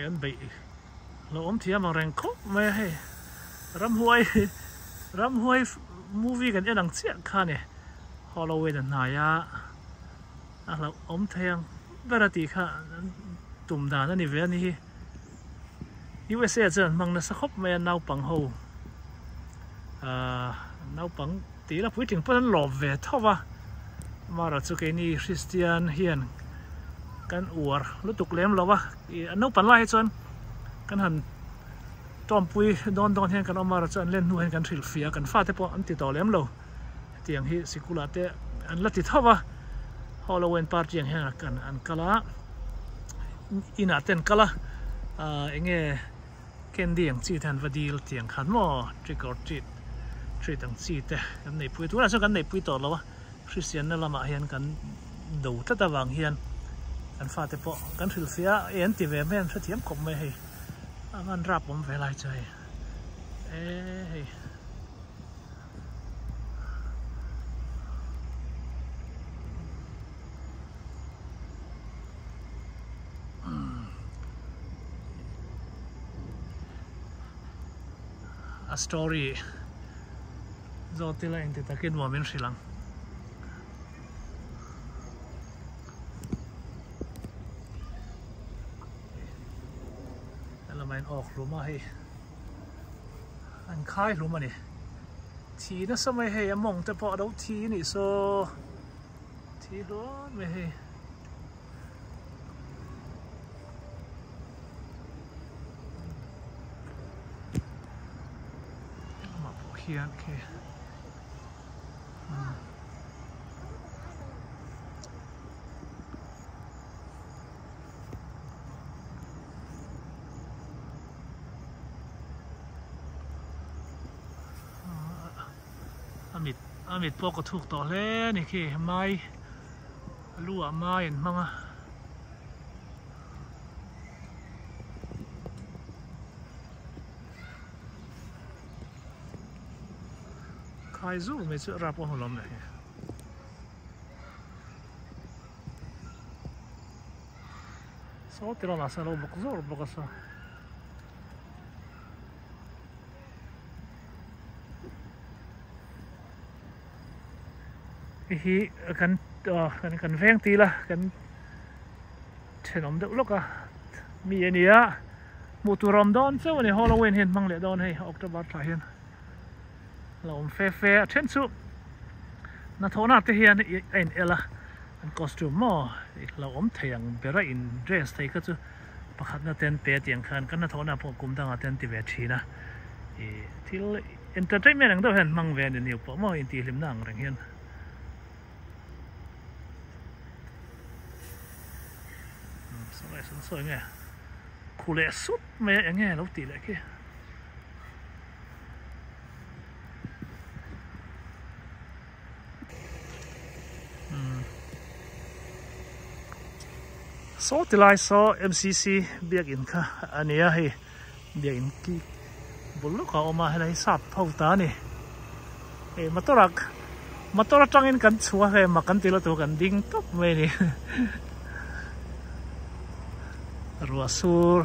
Hei an beih lo awm thiam ang reng khawp mai a hei ramhuai ramhuai movie kan en ang chiah kha a ni Halloween a hnai a a hlauh awm thei ang ber a tih kha tum dan a ni ve a ni hi USA chuan an hmang nasa khawp mai a naupang ho ahh naupang tih la puitling pawn an lawm ve tho va amaherawhchu chu keini Christian hian kan uar lutuk lem lo va ih an naupang lai hi chuan kan han tawmpui dawn dawn hian kan awm a chuan an len hnu hian kan hrilh fiah a kan fate pawh an ti tawh lem lo hetiang hi sikul ah te an la ti tho va Halloween party ang hian an kal a inah te an kal a ah eng nge. Candy ang chi te han va dil tiang khan maw trick or treat treat ang chi te kan neihpui tunah chuan kan neihpui tawh lo a Christian na lamah hian kan do tlat avang hian kan fate pawh kan hrilhfiah a e an ti ve mai an hrethiam khawp mai hei a van rap awm ve lai chu hei e hei. A story zawt ila engti takin nuam in hrilh ang. Helama in awk hlum a hei an khai hlum a ni. Thi nasa mai hei a mawng te pawh a lo thi a nih saw. Thi hlawm mai hei. Amah pawh khian khi A mit a mit pawh ka thuk tawh hle a ni khi mai a lu ah mai an hmang a. Khai zur mai chu a rap awm alawm le hi. Saw ti lamah sawn a lo bawk zawr bawk a saw. Hei hi kan kan veng tila kan thenawm deuh lawk a mi a ni a hmuh tur a awm dawn chauh a ni Halloween hi an hmang leh dawn hei October thla hian a lo awm fe fe a then chu hnathawhna te hian a in el a an costume maw lo awm thei ang ber a in dress thei kha chu. Pakhatna te an pe a tih ang khan kan hnathawhna pawh kum dangah te an ti ve thin a, ih thil entertainment ang deuh hian an hmang ve a ni niu pawh maw intihhlimna ang reng hian. Sawi sawi sawi nge khu leh sup mai a eng nge lo tih leh khi. Saw ti lai saw MCC biakinn kha a ni a hei biakinn ki bul lawk a awm a helai hi sap ho ta a ni hei motor ah motor atangin kan chhuah a hei mak kan ti lo tur kan ding tawp mai a ni ruah sur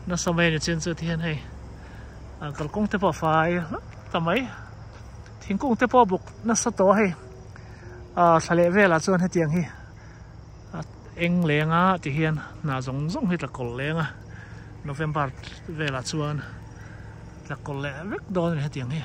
nasa mai a ni chin chu ti hian hei kalkawng te pawh a fai hlauh ta mai. Thingkung te pawh buk nasa tawh a hei ah thla leh velah chuan hetiang hi a eng leng a ti hian hna zawng zawng hi tla kawlh leng a November velah chuan tla kawlh leh vek dawn a ni hetiang hi.